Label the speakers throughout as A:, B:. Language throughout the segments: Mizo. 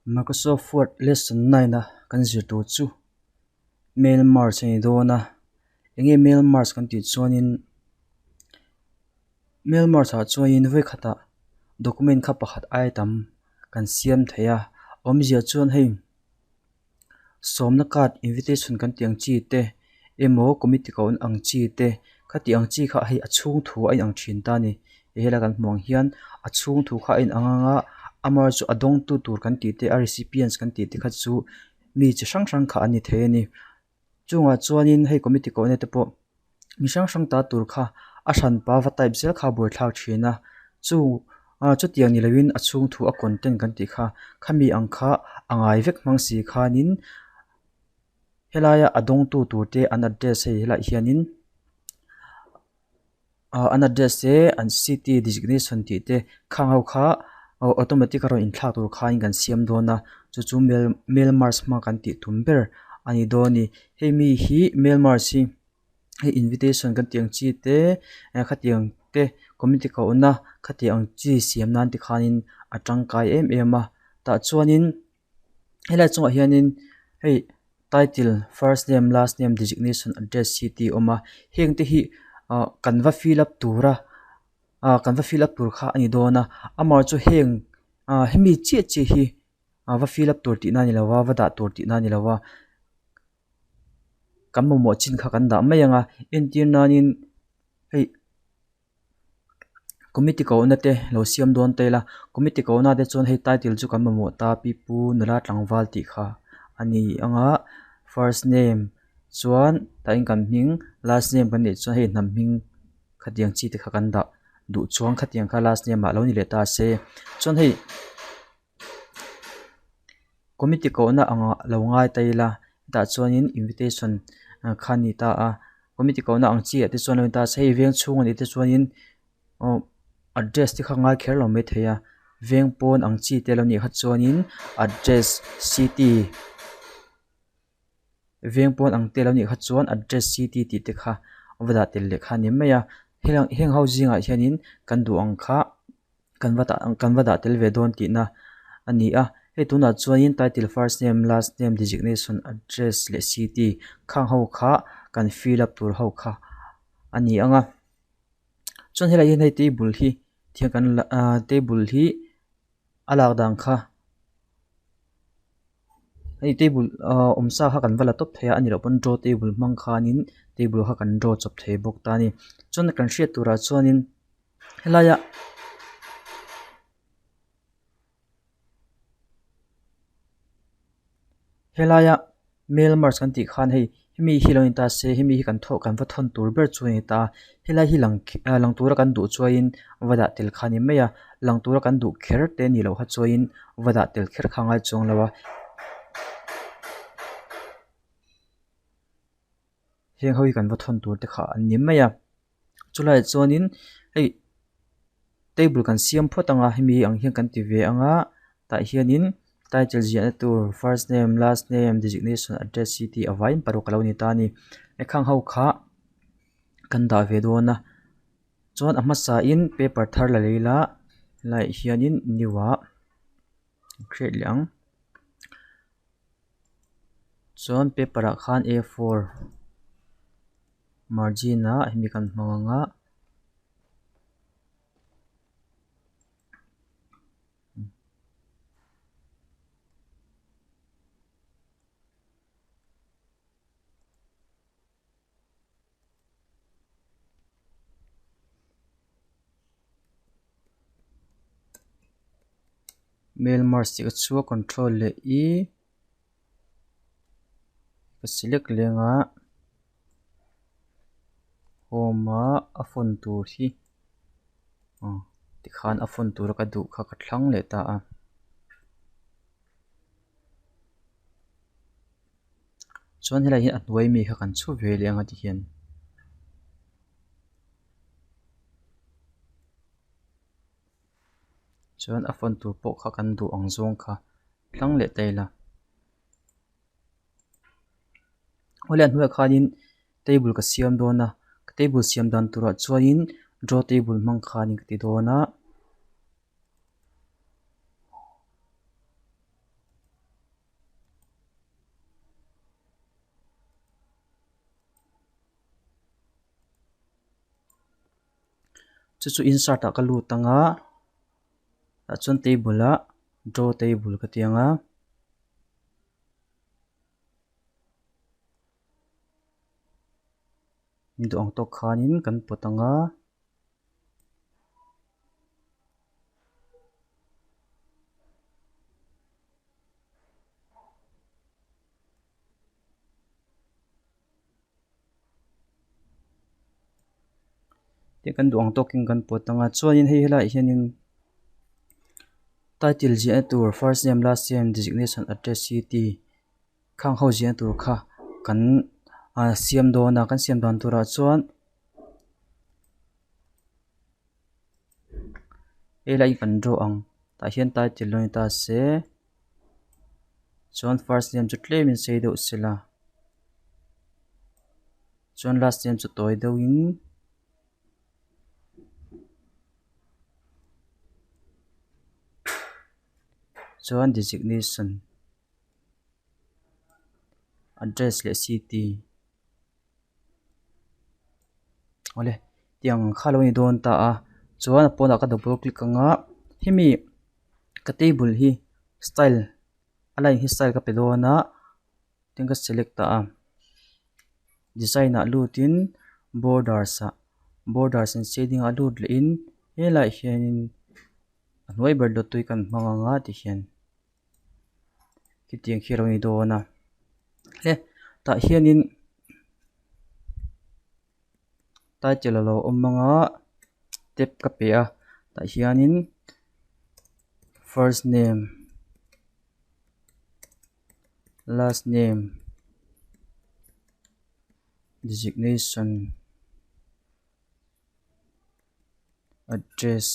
A: Microsoft Word lesson 9 a kan zir tur chu mail merge a ni dawn a enge mail merge kan tih chuanin mail merge ah chuanin vawikhatah document kha pakhat aia tam kan siam thei a awmzia chuan hei sawmna card invitation kan tih ang chi te emaw committee ko ang chi te khati ang chi kha hei a chhung thu a inang thin ta a ni he helai kan hmuh ang hian a chhung thu kha a inang ang a amaherawhchu a dawngtu tur kan tih te a recipients kan tih te kha chu mi chi hrang hrang kha an ni thei a ni chungah chuanin hei committee kohna te pawh mi hrang hrang ta tur kha a hranpa va type zel kha a buaithlak thin a chu ah chutiang ni loin a chhung thu a content kan tih kha khami ang kha a ngai vek hmang si khanin helaia a dawngtu tur te an address hei helaiah hianin ah an address te an city designation tih te khang ho kha automatic a rawn inthlak tur khain kan siam dawn a chu chu mail mail merge hma kan tih tum ber a ni dawn a ni hei mi hi mail merge hi hei invitation kan tih ang chi te eh khatiang te committee kohna khatiang ang chi siam nan te khanin a tangkai em em a tah chuanin helai chungah hianin hei title first name last name designation address city a awm a heng te hi ah kan va fill up tura ah kan va fill up tur kha a ni dawn a amah chu heng ah hemi chiah chiah hi a va fill up tur tihna a ni lo va va dah tur tihna a ni lo va kan mamawh chin kha kan dah mai ang a entir nanin hei committee kohna te lo siam dawn ta ila committee kohna te chuan hei title chu kan mamawh ta pi pu nula tlangval tih kha a ni ang a first name chuan tah hian kan hming last name kan neih chuan hei hnam hming khatiang chi te kha kan dah duh chuang khatiang kha last name ah lo ni leh ta se chuan hei committee kohna angah lo ngai ta ila tah chuanin invitation kha a ni ta a committee kohna ang chi ah te chuan lo ni ta se hei veng chhung a nih te chuanin aw address te kha ngai kher lo maithei a veng pawn ang chi te lo nih kha chuanin address city veng pawn ang te lo nih kha chuan address city tih te kha va dah tel leh kha a ni mai a heng ho zingah hianin kan duh ang kha kan va dah kan va dah tel ve dawn tihna a ni a hei tunah chuanin title first name last name designation address leh city khang ho kha kan fill up tur ho kha a ni ang a chuan helaiah hian hei table hi thian kan la ahh table hi a lak dan kha hei table ahh awm sa kha kan va la tawp thei a a ni loh pawn draw table hmang khanin table kha kan draw chawp thei bawk ta a ni chuan kan hriat turah chuanin. Helaia helaia mail merge kan tih khan hei hemi hi lo ni ta se hemi hi kan thawh kan va thawn tur ber chu a ni ta a helai hi lang lang tura kan duh chuanin va dah tel kha a ni mai a lang tura kan duh kher te a nih loh kha chuanin va dah tel kher kha a ngai chuang lo a. Heng ho hi kan va thawn tur te kha an ni mai a chulaiah chuanin hei table kan siam phawt ang a hemi ang hian kan ti ve ang a tah hianin title ziahna tur first name last name designation address city a vaiin paruk a lo ni ta a ni hekhang ho kha kan dah ve dawn a chuan a hmasain paper thar la lei ila helaiah hianin new ah create leh ang. Chuan paper ah khan a four margin ah hemi kan hmang ang a. Mail merge tih ka chhuak control leh e ka select leng a home ah a font tur hi aw tikhan a font tura ka duh kha ka thlang leh ta a. Chuan helai hi a hnuai mi kha kan chhu ve leh ang a ti hian. Chuan a font tur pawh kha kan duh ang zawng kha tlang leh ta ila. Awle a hnuaiah khanin table ka siam dawn a ka table siam dan turah chuanin draw table hmang khanin ka ti dawn a. Chu chu insert ah ka lut ang a tah chuan table ah draw table ka ti ang a. Duh ang tawk khanin kan pawt ang a. Te kan duh ang tawkin kan pawt ang a chuanin hei helaiah hianin title ziahna tur first name last name designation address city khang ho ziahna tur kha kan ah siam dawn a kan siam dan turah chuan helai hi kan draw ang tah hian title lo ni ta se chuan first name chu tlemin sei deuh sela chuan last name chu tawi deuhin chuan designation address leh city. Awle tiang kha lo ni dawn ta a chuan a pawnah ka double click ang a hemi ka table hi style a line hi style ka pe dawn a tin ka select ta a design ah lutin borders ah borders and shading ah lut leh in helaiah hianin a hnuai ber dawt tui kan hmang ang a tihian. Khitiang khi a lo ni dawn a hle tah hianin title a lo awm ang a tab ka pe a tah hianin first name last name designation address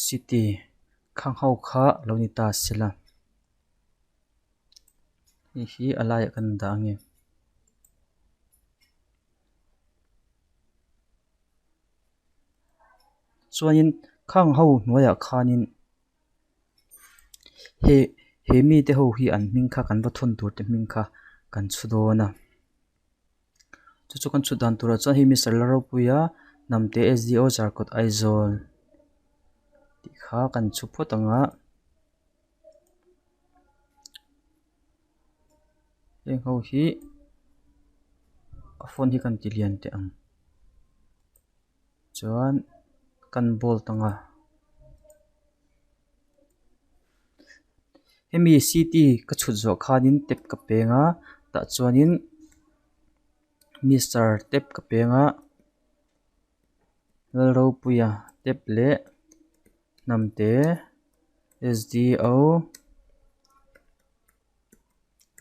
A: city khang ho kha lo ni ta sela hei hi a laiah kan dah ange. Chuanin khang ho hnuaiah khanin he he mite ho hi an hming kha kan va thawn tur te hming kha kan chhu dawn a. Chu chu kan chhut dan turah chuan hei Mister Lalropuia Hnamte SDO Zarkawt Aizawl tih kha kan chhu phawt ang a heng ho hi a phone hi kan ti lian teh ang chuan kan bold ang a hemi city ka chhut zawh khanin tab ka peng a tah chuanin mister tab ka peng a Lalropuia tab leh Hnamte S_D_O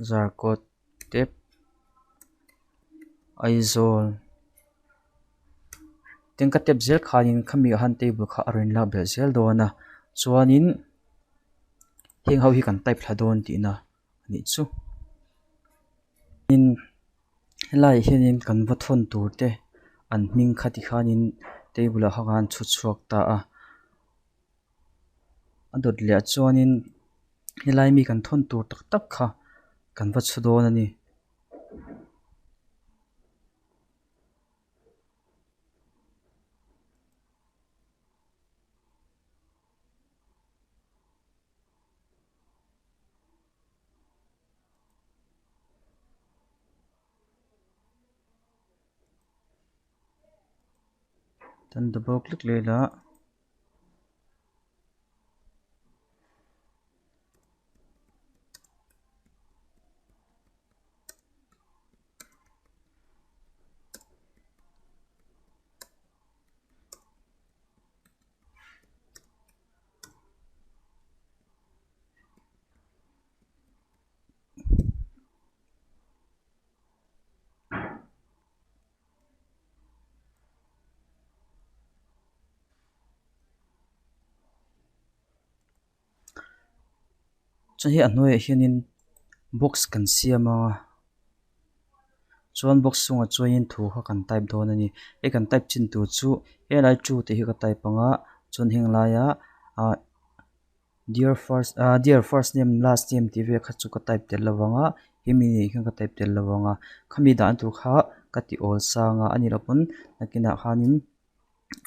A: Zarkawt tab Aizawl tin ka tap zel khanin khami ah khan table kha a rawn lak belh zel dawn a chuanin heng ho hi kan type thla dawn tihna a nih chu tin helaiah hianin kan va thawn tur te an hming kha ti khanin table ah khan chhut chhuak ta a. A dawt leh ah chuanin helai mi kan thawn tur tak tak kha kan va chhu dawn a ni. Kan double click leh ila. Chuan hei a hnuaiah hianin box kan siam a chuan box chungah chuanin thu kha kan type dawn a ni hei kan type chin tur chu helai two tih hi ka type ang a chuan heng laia ah Dear first ah dear first name last name tih vel kha chu ka type tel lo vang a hemi nen hian ka type tel lo vang a khami dan tur kha ka ti awl sang a a nih loh pawn nakinah khanin.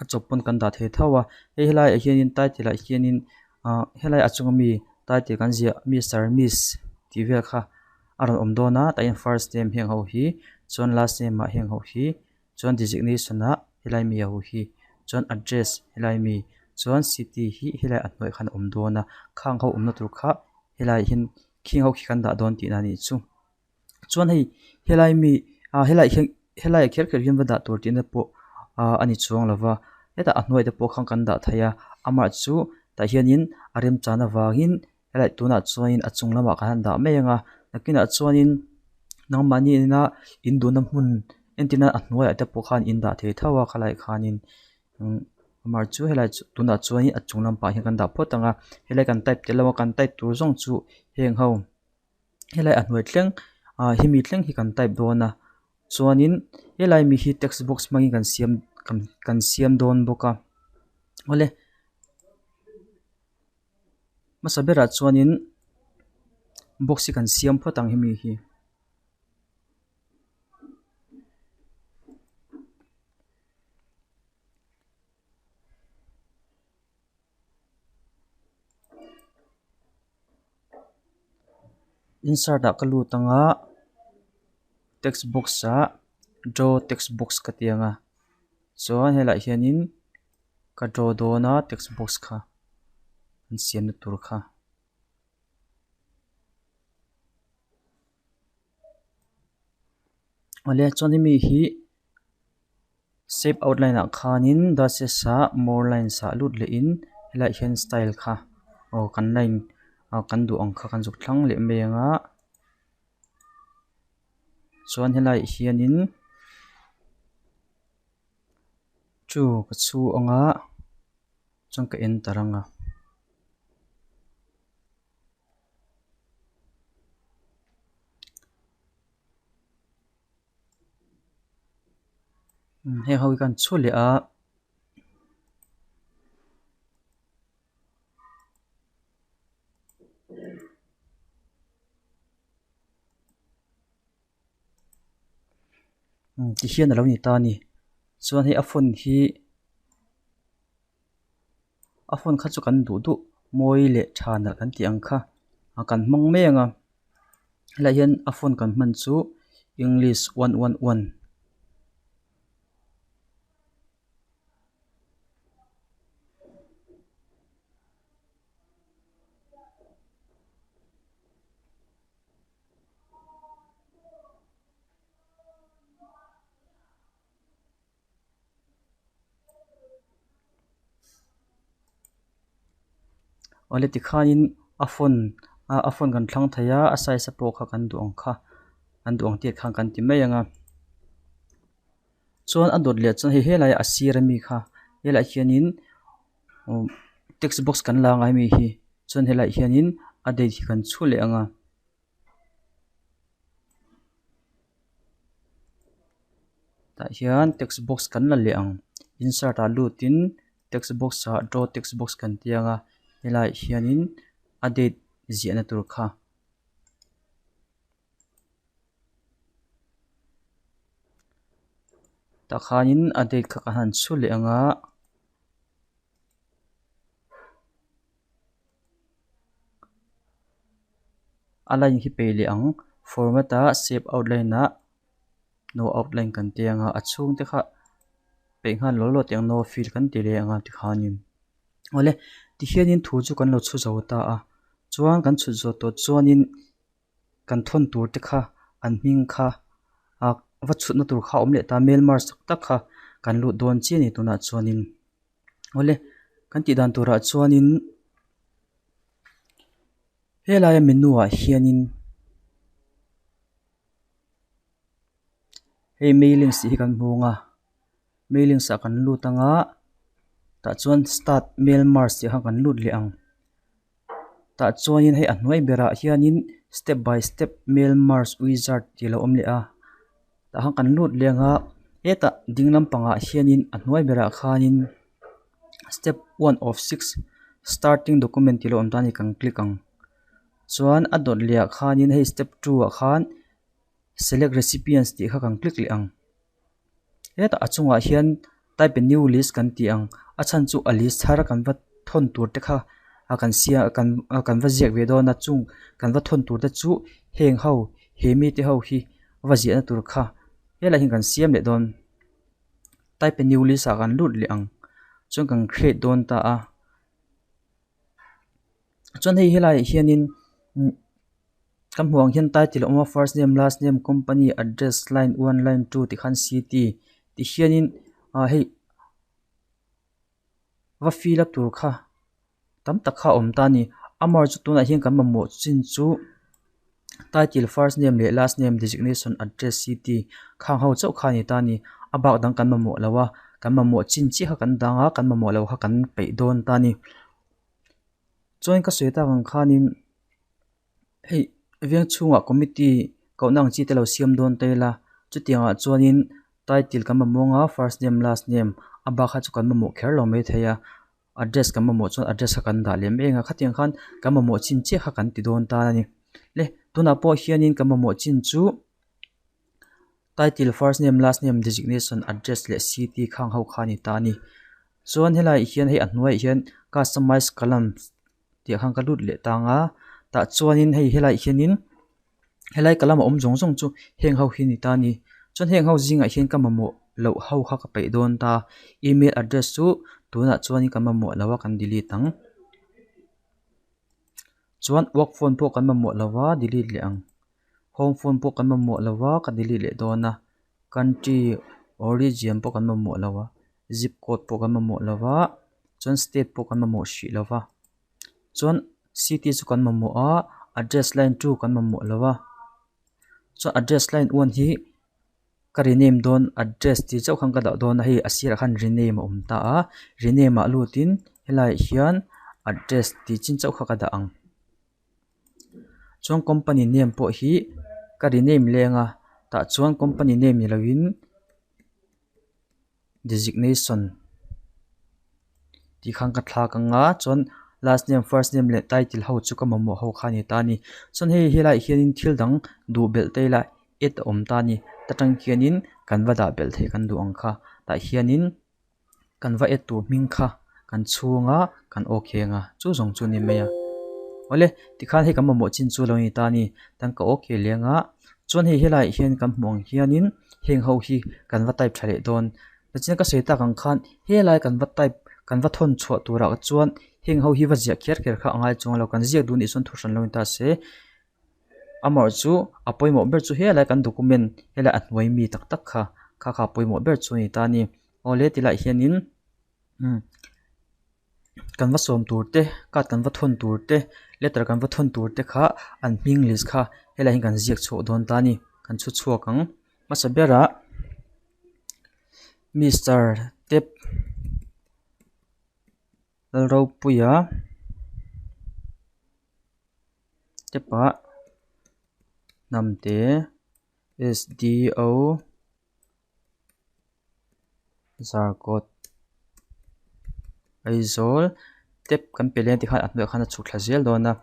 A: A chawp pawn kan dah thei tho a hei helaiah hianin title ah hianin ah helai a chunga mi title kan ziah mister miss tih vel kha a rawn awm dawn a tah hian first name heng ho hi chuan last name ah heng ho hi chuan designation ah helai mi ho hi chuan address helai mi chuan city hi helai a hnuaiah khan a awm dawn a khang ho awmna tur kha helaiah hian khing ho khi kan dah dawn tihna a nih chu. Chuan hei helai mi ah helaiah hian helaiah kher kher hian va dah tur tihna pawh ah a ni chuang lo va hetah a hnuai te pawh khan kan dah thei a amah chu tah hianin a remchan avangin helai tunah chuanin a chung lamah kan han dah mai ang a nakinah chuanin nangmahni ina in duhna hmun entirna a hnuaiah te pawh khan in dah thei tho a khalaiah khanin umm amah chu helai chu tunah chuanin a chung lampang hian kan dah phawt ang a helai kan type tel lo a kan type tur zawng chu heng ho. Helai a hnuai thleng ah hemi thleng hi kan type dawn a chuanin helai mi hi text box hmangin kan siam kan kan siam dawn bawk a awle hmasa berah chuanin box hi kan siam phawt ang hemi hi. Insert ah ka lut ang a text box ah draw text box ka ti ang a chuan helaiah hianin ka draw dawn a text box kha an siamna tur kha. Awle chuan hemi hi. Shape outline ah khanin dashes ah more lines ah lut leh in helaiah hian style kha aw kan line ah kan duh ang kha kan zuk thlang leh mai ang a chuan helaiah hianin two ka chhu ang a chuan ka enter ang a. Heng ho hi kan chhu leh a. Ti hian a lo ni ta a ni chuan hei a font hi a font kha chu kan duh duh mawi leh tha nalh kan tih ang kha kan hmang mai ang a helaiah hian a font kan hman chu english one one one. Awle tikhanin a font ah a font kan thlang thei a a size a pawh kha kan duh ang kha an duh ang tiat khan kan ti mai ang a chuan a dawt leh chuan hei helai a sir ami kha helaiah hianin text box kan la ang a hemi hi chuan helaiah hianin a date hi kan chhu leh ang a. Tah hian text box kan la leh ang insert ah lutin text box ah draw text box kan ti ang a helaiah hianin a date ziahna tur kha. Tah khanin a date kha ka han chhu leh ang a. A line hi peih leh ang format ah shape outline ah no outline kan ti ang a a chhung te kha peih nghal law law teh ang no fill kan ti leh ang a tikhanin awle tihianin thu chu kan lo chhu zo ta a chuan kan chhut zawh tawh chuanin kan thawn tur te kha an hming kha ah va chhutna tur kha a awm leh ta mail merge tak tak kha kan lut dawn chiah a ni tunah chuanin awle kan tih dan turah chuanin helaia menu ah hianin hei mailings tih hi kan hmu ang a mailings ah kan lut ang a tah chuan start mail merge tih kha kan lut leh ang. Tah chuanin hei a hnuai berah hianin step by step mail merge wizard tih a lo awm leh a tah khan kan lut leh ang a hetah ding lampangah hianin a hnuai berah khanin step one of six starting document tih a lo awm ta a ni kan click ang chuan a dawt leh ah khanin hei step two ah khan select recipients tih kha kan click leh ang hetah a chungah hian. Type a new list kan tih ang a chhan chu a list thar kan va thawn tur te kha a kan siam kan kan va ziak ve dawn a chung kan va thawn tur te chu heng ho he mite ho hi va ziahna tur kha helaiah hian kan siam leh dawn. Type a new list ah kan lut leh ang chuan kan create dawn ta a chuan hei helaiah hianin kan hmuh ang hian title a awm a first name last name company address line one line two ti khan city ti hianin ah hei va fill a tur kha tam tak kha a awm ta a ni amaherawhchu chu tunah hian kan mamawh chin chu title first name leh last name designation address city khang ho chauh kha a ni ta a ni a bak dang kan mamawh lo a kan mamawh chin chiah kha kan dang a kan mamawh loh kha kan peih dawn ta a ni chuan ka sawi tak ang khanin hei veng chhungah committee kohna ang chi te lo siam dawn ta ila chutiangah chuanin title kan mamawh ang a first name last name a bak kha chu kan mamawh kher lo maithei a address kan mamawh chuan address kha kan dah lem eng a khatiang khan kan mamawh chin chiah kha kan ti dawn ta a ni le tunah pawh hianin kan mamawh chin chu title first name last name designation address leh city khang ho kha a ni ta a ni chuan helaiah hian hei a hnuaiah hian customize columns tih ah khan ka lut leh tang a tah chuanin hei helaiah hianin helai column a awm zawng zawng chu heng ho hi a ni ta a ni chuan heng ho zingah hian ka mamawh loh ho kha ka peih dawn ta email address chu tunah chuanin ka mamawh lo a kan delete ang chuan work phone pawh kan mamawh lo a delete leh ang home phone pawh kan mamawh lo a ka delete leh dawn a country or region pawh kan mamawh lo a zip code pawh kan mamawh lo a chuan state pawh kan mamawh hrih lo va chuan city chu kan mamawh a address line two kan mamawh lo a chuan address line one hi ka rename dawn address tih chauh khan ka dah dawn a hei a sirah khan rename a awm ta a rename ah lutin helaiah hian address tih chin chauh kha ka dah ang chuan company name pawh hi ka rename leng a tah chuan company name ni lovin. Designation tih khan ka thlak ang a chuan last name first name leh title ho chu ka mamawh ho kha a ni ta a ni chuan hei helaiah hianin thil dang duh belh te ila add a awm ta a ni ta tang hianin kan va dah belh theih kan duh ang kha tah hianin kan va add tur hming kha kan chhunga kan aw kheng a chu zawng chu a ni mai a awle tikhan hei kan mamawh chin chu a lo ni ta a ni tan ka aw khel leng a chuan hei helaiah hian kan hmuh ang hianin heng ho hi kan va type tha leh dawn tichuan ka sawi tak ang khan helai kan va type kan va thawn chhuah turah chuan heng ho hi va ziah kher kher kha a ngai chuang lo kan ziak duh anih chuan thu hran lo ni ta se amaherawh chu a pawimawh ber chu helai kan document helai a hnuai mi tak tak kha kha kha a pawimawh ber chu a ni ta a ni awle ti laiah hianin kan va sawm tur te card kan va thawn tur te letter kan va thawn tur te kha an hming list kha helaiah hian kan ziak chhuak dawn ta a ni kan chhu chhuak ang hmasa berah mister tep Lalropuia tepah hnamte S D O. Zarkawt Aizawl tep kan pe leng tikhan a hnuaiah khan a chhuk thla zel dawn a.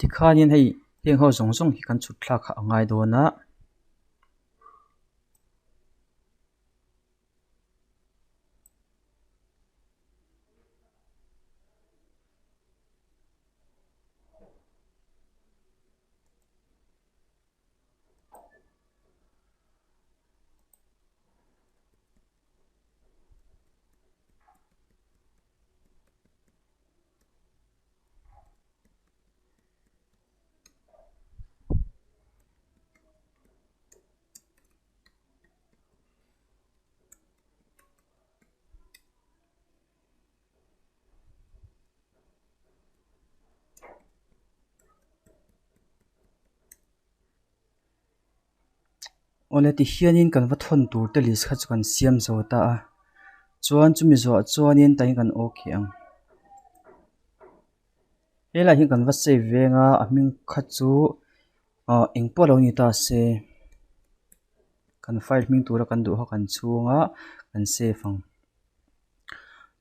A: Tikhanin hei heng ho zawng zawng hi kan chhut thlak kha a ngai dawn a. Awle tihianin kan va thawn tur te list kha chu kan siam zo ta a chuan chumi zawhah chuanin tah hian kan aw khi ang helaiah hian kan va save veng a a hming kha chu ah engpawh lo ni ta se. Kan file hming tura kan duh kha kan chhung a, kan save ang.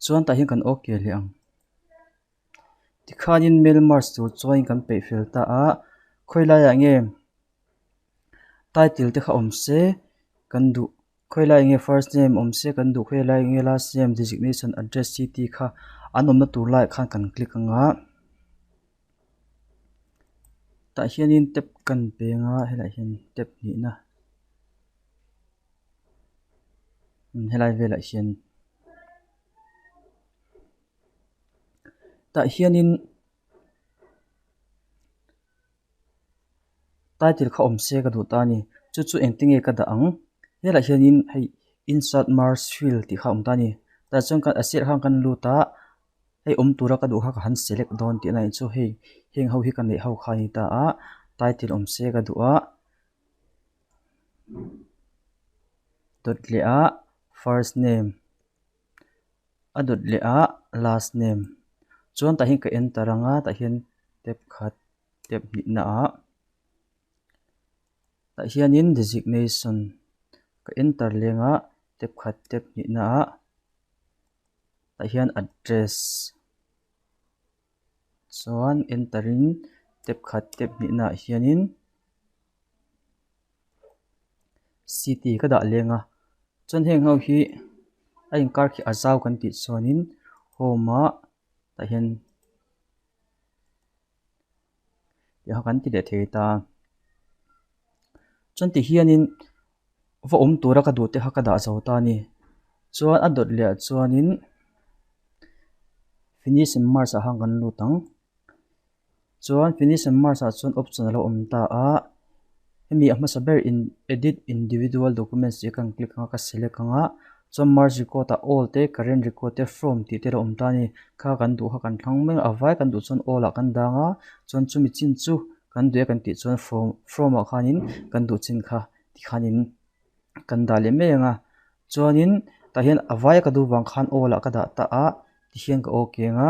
A: Chuan tah hian kan ok leh ang. Tikhanin mail merge tur chuan kan peih fel ta a, khawi laiah nge title te kha awm se kan duh, khawi laiah nge first name awm se kan duh, khawi laiah nge last name, designation, address city kha an awmna tur laiah khan kan click ang a. Tah hianin tab kan peng a, helaiah hian tab hnihna helai velah hian. Tah hianin title kha awm se ka duh ta a ni. Chu chu engtin nge ka dah ang? Helaiah hianin hei insert merge field tih kha a awm ta a ni. Tah chuan a sirah khan kan lut a, hei awm tura ka duh kha ka han select dawn tihna a nih chu. Hei heng ho hi ka neih ho kha a ni ta a, title awm se ka duh a. Dawt leh a first name. A dawt leh a last name chuan tah hian ka enter ang a tah hian step khat step hnih na ah tah hianin designation ka enter leng a step khat step hnih na ah tah hian address chuan enter in step khat step hnih na ah hianin. City ka dah leng a chuan heng ho hi a inkar khi a zau kan tih chuanin home ah tah hian tih kha kan ti leh thei ta chuan ti hianin va awm tura ka duh te kha ka dah zo ta a ni chuan a dawt leh ah chuanin finish and merge ah khan kan lut ang. Chuan finish and merge ah chuan option a lo awm ta a, hemi a hmasa ber in edit individual documents tih ka click ang a ka select ang a, chuan merge record ah all te current record te from tih te a lo awm ta a ni, kha kan duh kha kan thlang mai a, a vai kan duh chuan all ah kan dang a, chuan chumi chin chu kan duh e kan tih chuan from from ah khanin kan duh chin kha tikhanin kan dah leh mai ang a, chuanin tah hian a vai ka duh vang khan all ah ka dah ta a tihian ka okay ang a.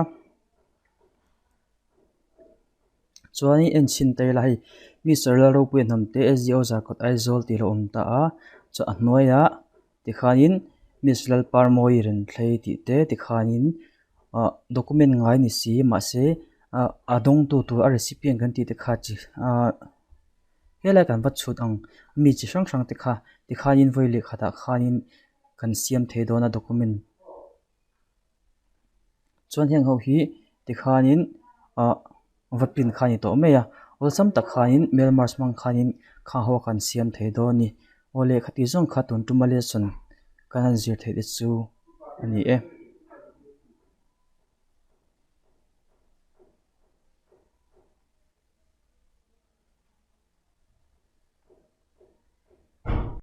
A: Chuanin en chhin ta ila hei Mister Lalropuia hnamte SDO Zarkawt Aizawl tih a lo awm ta a chuan a hnuaiah tikhanin Miss Lalparmawii Renthlei tih te tikhanin ah document ngai ni si mahse ah a dawngtu tur a recipient kan tih te kha chi ah helai kan va chhut ang mi chi hrang hrang te kha tikhanin vawi leh khatah khanin kan siam thei dawn a document. Chuan heng ho hi tikhanin ah va print kha a ni tawh mai a awlsam tak khanin mail merge hmang khanin khang ho kan siam thei dawn a ni. Aw lehkha tih zawng kha tun tuma lesson kan han zir theih te chu a ni e.